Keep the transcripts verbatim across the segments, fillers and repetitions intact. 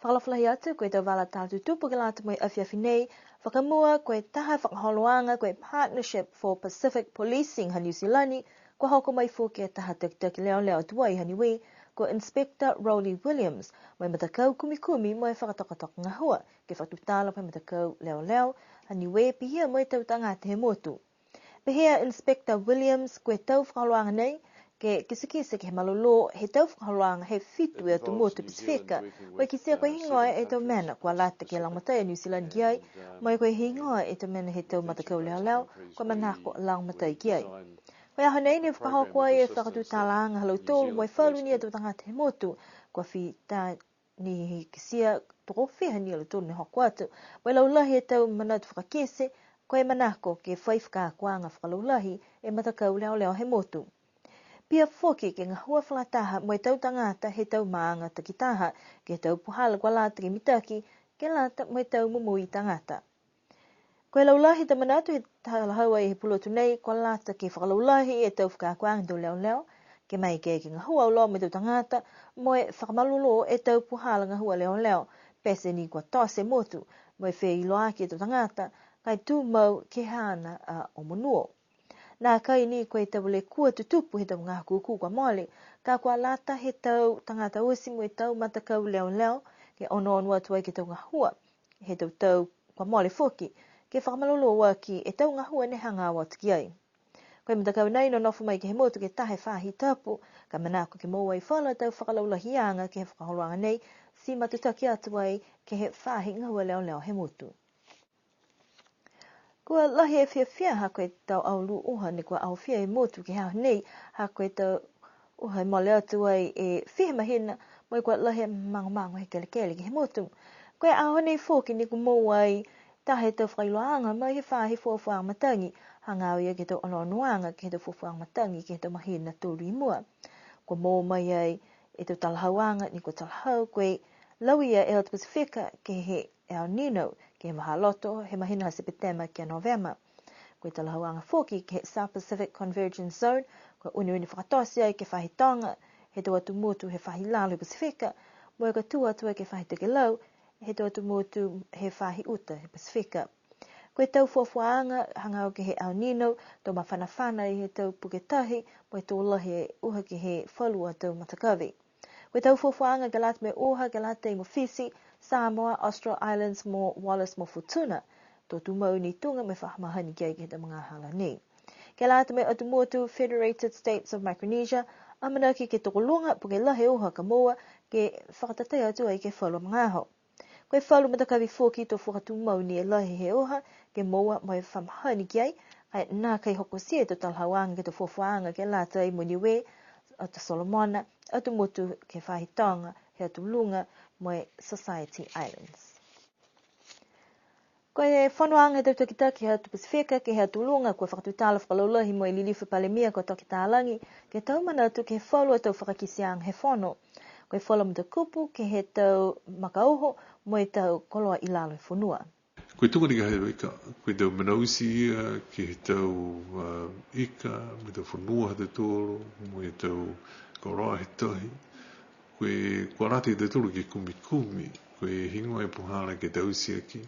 Fakaalofa lahi atu, ko e tau vala tala tutupu ke lata mo e afiafi nei. Fakamua, ko e taha fakaholoaga, ko e Partnership for Pacific Policing ha Niu Silani, kua hoko mai foki e taha takitaki leoleo tuai ha Niue, ko Inspector Rowley Williams, mo e matakau kumikumi mo e fakatokatoka gahua, ke fakatutala mo e matakau leoleo ha Niue, pihia mo e tau tagata he motu. Pehē a Inspector Williams, ko e tau fakaholoaga nei, ke kitekite ke he malolō he tau fakaholoaga he fitu e atu motu Pasifika, mo e kitia ko e heigoa e tau mena kua lata ke lagomatai a Niu Silani ki ai, mo e ko e heigoa e tau mena he tau matakau leoleo kua manako lagomatai ki ai. Ko e aho nei ne fakahoko ai e fakatutalaaga ha lautolu mo e falu ni e tau tagata he motu, kua fita ni he kitia tokofiha ni a lautolu ne hoko atu. Mo e laulahi e tau manatu fakakite, ko e manako ke fai fakaakoaga fakalaulahi e matakau leoleo he motu. Pihia foki ke gahua fakalataha mo e tau tagata he tau maaga takitaha, ke he tau puhala kua lata ke mitaki, ke lata mo e tau momoui tagata. Ko e laulahi e tau manatu he talahau ai he pulotu nei, kua lata ke fakalaulahi e tau fakaakoaga he tau leoleo, ke maeke ke gahua auloa mo e tau tagata, mo e fakamalolō e tau puhala gahua leoleo, pete ni kua tote e motu, mo e feiloaaki e tau tagata, ka e tumau ke he haana a Omonuo. Nākai ni ko e tau lekua tutupu he tau magaaho kūkū kua mole, ka kua lata he tau tagata oti mo e tau matakau leoleo, ke onoono atu ai ke he tau gahua he tau tau kua mole foki, ke fakamalolō aki e tau gahua ne hagaao atu ki ai. Ko e matakau nei nonofo mai ke he motu ke taha e faahi tapu, ka manako ke moua ai falu a tau fakalaulahiaga ke he fakaholoaga nei, ti matutaki atu ai ke he faahi gahua leoleo he motu. Kua lahi e fiafia ha ko e tau aolū uha ne kua aofia e motu ke he aho nei, ha ko e tau uha e mole atu ai e fiha mahina, mo e kua lahi e magomago he kelekele ke he motu. Ko e aho nei foki ne kua moua ai taha e tau fakailoaaga mai he faahi fuafua matagi, hagaao ia ke he tau onoonoaga ke he tau fuafua matagi ke he tau mahina tolu i mua. Kua moua mai ai e tau talahauaga ne kua talahau ko e lauia e atu Pasifika ke he El Nino, ke he vahāloto he mahina ha Sepetema ki a Novema. Ko e talahauaga foki ke he South Pacific Convergence Zone, kua uneune fakatote ai ke he faahi toga he tau atu motu he faahi lalo he Pasifika, mo e ka tū atu ai ke he faahi tokelau he tau atu motu he faahi uta he Pasifika. Ko e tau fuafuaaga hagaao ke he El Nino, to mafanafana ai he tau puke tahi, mo e to lahi e uha ke he falu a tau matakavi. Ko e tau fuafuaaga ke lata mo e uha ke lata mo Fisi, Samoa, Austral Islands mo Wallis mo Futuna, to tumau ni tuga mo e fa mahani ki ai ke he tau magaaho nei. Ke lata mo e atu motu Federated States of Micronesia, amanaki ke tokoluga po ke lahi e uha ka moua ke fakatatai atu ai ke he falu a magaaho. Ko e falu matakavi foki to fakatumau ni e lahi he uha ke moua mo e fa mahani ki ai, ka e nākai hokotia e tau talahauaga ke he tau fuafuaaga ke lata mo Niue, Atu Solomona, atu motu ke he faahi toga he atu luga mo e Society Islands. Ko e fonoaga he tau takitaki he atu Pasifika ke he atu luga kua fakatutala fakalaulahi mo e Lilifu Palemia ko Toke Talagi, ke he tau manatu ke he falu a tau fakakiteaga he fono. Ko e falu matakupu ke he tau makauho mo e tau koloa i lalo he fonua. Ko e tuga ni ka he ika, ko e tau mena oti ia ke he tau, a, ika, mo e tau fonua ha tautolu, mo e tau koloa he tahi. Ko e kua lata ia tautolu ke kumikumi, ko e heigoa e puhala ke taute aki,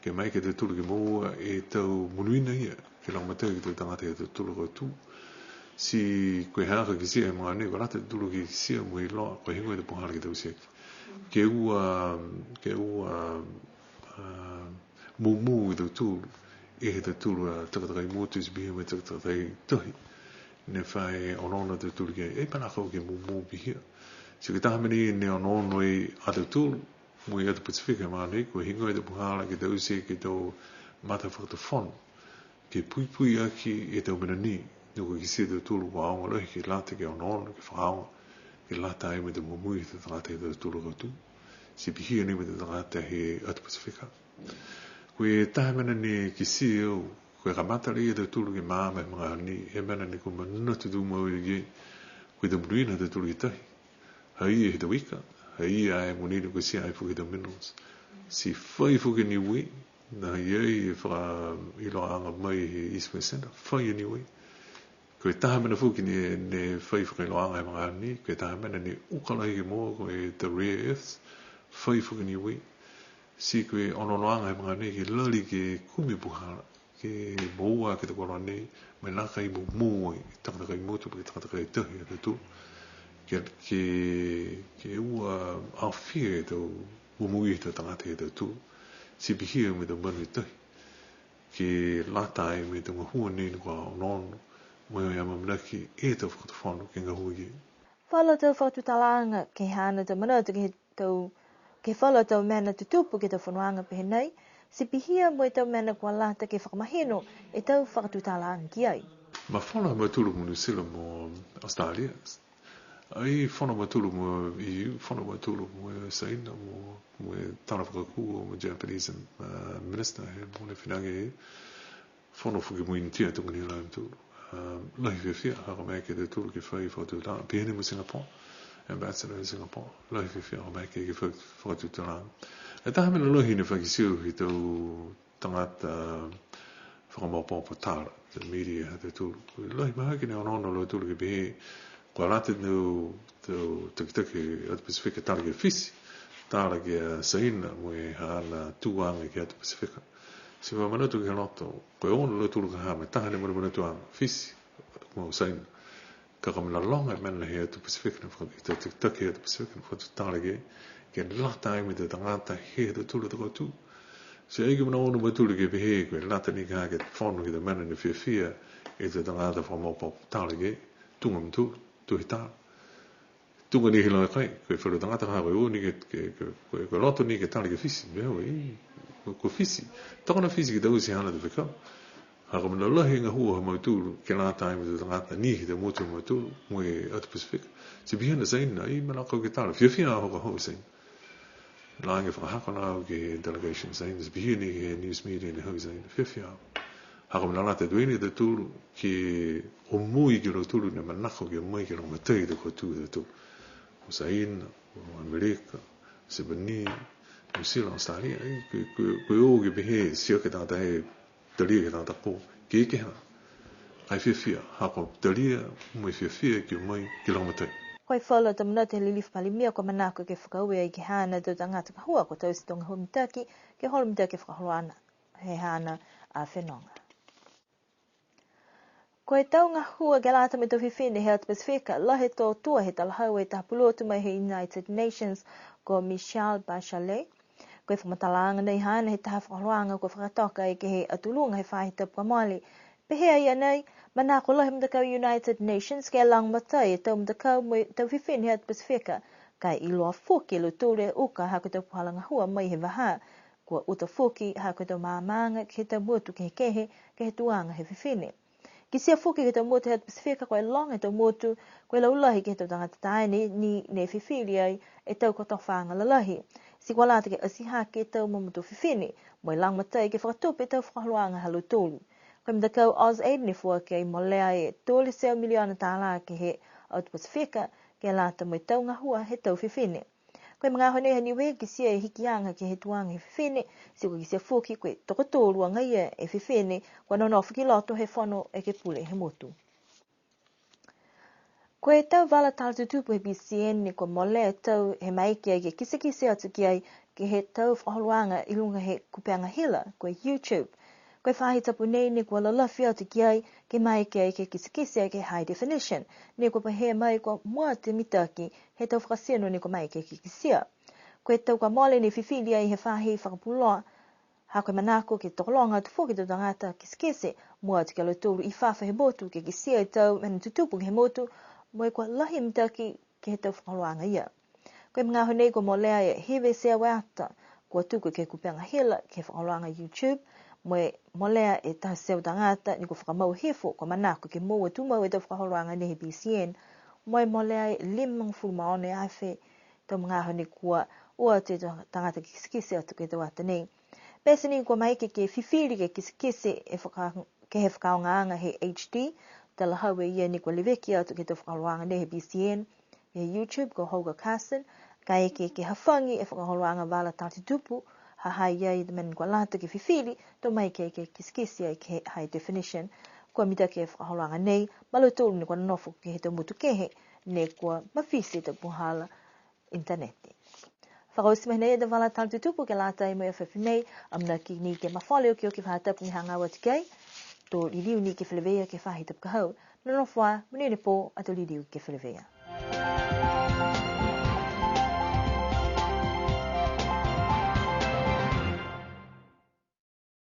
ke maeke ia tautolu ke moua e tau monuina ia, ke lagomatai ke he tau tagata ha tautolu ka tū. Ti ko e ha ka kitia he magaaho nei, kua lata tautolu ke kitia mo e iloa, ko e heigoa e puhala ke taute aki. Ke ua, ke ua, a, mumū e tautolu, e he tautolu a takatakai motu ti pihia mo e takatakai tahi. Ne fa onoono a tautolu ki ai, e manako ke mumū pihia. Ti ko e taha mena ia ne onoono ai a tautolu, mo e atu Pasifika he magaaho nei, ko e heigoa e tau puhala ke taute ke he tau matafakatufono. Ke puipui aki e tau mena nei, ne kua kitia e tautolu kua aoga lahi ke lata ke onoono, ke fakaaoga, ke lata ai mo e tau momoui he tau tagata ha tautolu ka tū. Ti pihia ni mo e tau tagata he atu Pasifika. Ko e taha mena ne kitia au, ko e kamata laia e tautolu ke maama he magaaho nei, e mena ne kua manatu tumau au ki ai, ko e tau monuina ha tautolu ke tahi. Ha i ai he tau ika, ha i ai e monuina kua kitia ai foki he tau minerals. Ti fai foki e Niue, ne ha i ai e fakailoaaga mai he East West Centre, fai e Niue. Ko e taha mena foki ne, ne fai fakailoaaga he magaaho nei, ko e taha mena ne uka lahi ke moua ko e tau rare earths, fai foki Niue. Ti ko e onoonoaga he magaaho nei ke lali ke kumi puhala, ke moua ke he koloa nei, mo e nākai moumou ai takatakai motu, mo e takatakai tahi ha tautolu. Ke, ke, ke ua aofia e tau momoui he tau tagata ha tautolu. Ti pihia mo e tau manu he tahi. Ke lata ai mo e tau gahua nei ne kua onoono, mo e amaamanaki e tau fakatufono ke gahua ki ai. Falu tau fakatutalaaga ke he haana tau manatu ke he tau, ke he falu tau mena tutupu ke he tau fonoaga pehē nei, ti pihia mo e tau mena kua lata ke fakamahino e tau fakatutalaaga ki ai. Mafola ha mautolu mo Niu Silani mo Australia. Ai fono ha mautolu mo E U, fono ha mautolu mo Saina, mo, mo e tala fakakū, mo Japanese, uh, minister, he mo e finagalo he fono foki mo Initia, tuga ni a lautolu. Um, lahi e fiafia ha ko e maeke ha tautolu ke fai fakatutalaaga. Pihia ni mo Singapore, ambassador in Singapore. Lahi e fiafia ha ko e maeke ke fai fakatutalaaga. E taha mena lahi ne fakakite au he tau tagata fakamaopoopo tala, the media ha tautolu. Lahi mahaki ne onoono a lautolu ke pehē, kua lata e tau, tau takitaki he atu Pasifika tala ki a Fisi, tala ki a Saina, mo e haana tuaga ke he atu Pasifika. Ti fa manatu ke he loto, ko e ono a lautolu ka ha, mo e taha ne manamanatuaga, Fisi, mo Saina. Ka ko e mena loga e mena he atu Pasifika ne faka-, he tau takitaki he atu Pasifika ne fakatutala ke, ke lata ai mo e tau tagata he ha tautolu a tau kautū. Ti ai ke mena ono a mautolu ke pehē, ko e lata ni ka ha ke fono ke he tau mena ne fiafia e tau tagata fakamaopoopo tala ke, tuga a mautolu, tohi tala. Tuga ni he laga kai, ko e falu tagata ka ha ko e o ni ke, ke, ke, ko e, ko e loto ni ke tala ke Fisi, mea o e, ko, ko Fisi. Toka na Fisi ke taute haana tau fekau. Ha ko e mena lahi e gahua ha mautolu, ke lata ai mo e tau tagata ni he tau motu ha mautolu, mo e atu Pasifika. Ti pihia ni a Saina, ai mena kau ke tala, fiafia a hoko hau Saina. Lā ke fakahako na au ke he delegation Saina, ti pihia ni ke he news media ne hau Saina, fiafia. Ha ko e mena lata tuai ni a tautolu, ke omoi ki a lautolu ne manako ke o mai ke lagomatai e tau kautū ha tautolu. Ko Saina, ko Amerika, Sepani, Niu Silani, Australia, ai, ko e, ko e, ko e o ke pehē, ti o ke tagata he talia ke he tagata ko, ke eke ha. Ai fiafia, ha ko e talia, mo e fiafia ke o mai, ke lagomatai. Ko e falu a tau manatu he lilifu Palemia, kua manako ke fakaaue ai ke he haana tau tagata gahua, kua taute e tau gahua mitaki, ke holo mitaki e fakaholoaga he haana a fenoga. Ko e tau gahua ke lata mo e tau fifine he atu Pasifika, lahi e tō tua he talahau e taha pulotu mai he United Nations, ko Michelle Bachelet. Ko e fakamatalaaga nei haana he taha fakaholoaga kua fakatoka ai ke he atu luga he faahi tapu kua mole. Pehē a ia nei, manako lahi e matakau United Nations ke lagomatai e tau matakau mo e tau fifine he atu Pasifika, ka e iloa foki e lautolu e uka ha ko e tau puhala gahua mai he vahā, kua uta foki ha ko e tau maamaaga ke he tau motu kehekehe ke he tuaga he fifine. Kitia foki ke he tau motu he atu Pasifika, ko e loga e tau motu, ko e laulahi ke he tau tagata taane, ne, ne fifili ai e tau kotofaaga lalahi. Ti kua lata ke ati hake e tau mamatua fifine, mo e lagomatai ke fakatupe e tau fakaholoaga ha lautolu. Ko e matakau AusAID ne foaki ai molea e tolu e teau miliona tālā ke he atu Pasifika, ke lata mo e tau gahua he tau fifine. Ko e magaaho nei ha Niue kitia e hikiaga ke he tuaga he fifine, ti kua kitia foki ko e tokotolu agaia e fifine, kua nonofo ki loto he fono ekepule he motu. Ko e tau vala tala tutupu he BCN ne kua molea e tau he maeke ai ke kitekite atu ki ai ke he tau fakaholoaga i luga he kupega hila, ko e YouTube. Ko e faahi tapu nei ne kua lalafi atu ki ai ke maeke ai ke kitekite ai ke he high definition, ne kua pehē mai kua mua atu e mitaki he tau fakatino ne kua maeke ke kitia. Ko e tau kua mole ne fifili ai he faahi fakapuloa, ha ko e manako ke tokologa atu foki e tau tagata kitekite, mua atu ki a lautolu i fafo he motu ke kitia e tau mena tutupu ke he motu, mo e kua lahi e mitaki ke he tau fakaholoaga ia. Ko e magaaho nei kua molea e hiva e teau e ata, kua tuku ke he kupega hila, ke he fakaholoaga YouTube, mo e molea e taha e teau tagata, ne kua fakamau hifo, kua manako ke moua tumau e tau fakaholoaga nei he BCN, mo e molea e limagofulu ma ono e afe, tau magaaho ne kua o atu e tau tagata kitekite atu ke he tau ata nei. Pete ni kua maeke ke fifili ke kitekite e faka-, ke he fakaaogaaga he HD, talahau e ia ne kua leveki atu ke he tau fakaholoaga nei he BCN, he YouTube ko Holger Carson, kaeke ke hafagi e fakaholoaga vala tala tutupu, ha ha i ai e mena kua lata ke fifili, to maeke ke kitekite ai ke he high definition. Kua mitaki e fakaholoaga nei, ma lautolu ne kua nonofo ke he tau motu kehe, ne kua mafiti e tau puhala initaneti. Fakaoti mai nei e tau vala tala tutupu ke lata mo e afiafi nei, amanaki ni ke mafola e okioki faahi tapu ne hagaao atu ki ai, to liliu ni ke feleveia ke he faahi tapu ka hau, nonofo ā, monuina e pō, ato liliu ke feleveia.